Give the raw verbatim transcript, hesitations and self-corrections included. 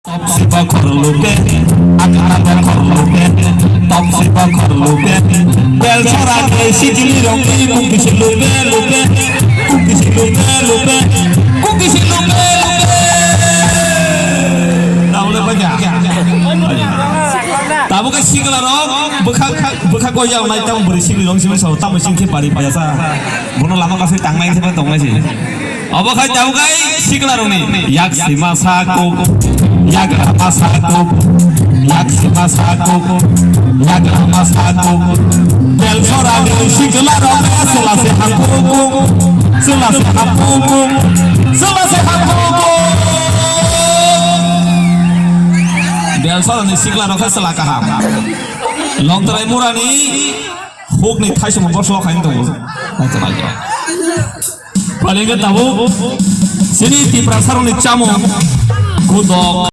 Topsi bokhor lupe, akara bokhor lupe, topsi bokhor lupe. Belsora ni sikili rokni kukisi lupe lupe, kukisi lupe lupe, kukisi lupe lupe. Taule baja. Tabuk sikla rok bwkha bwkha koi jao nai tamo bwrwi sikli rok simi sao tamo sing khe bari paya sa. Bono lama kasui tangnai se tongnai se. Obo khai tabuk khai sikla rokni yak sima sa kuk, yak lama sa kuk, yak sima sa kuk, yak lama sa kuk. Belsora ni sikla rok sela se ha kuk kuk, sela se ha kuk kuk, sela se ha kuk kuk. Belsora ni sikla rok sela kaham. Longtrai murani hukni thaisong boslo khain tongo. Palengke tabuk sini Tiprasarokni chamung gudok.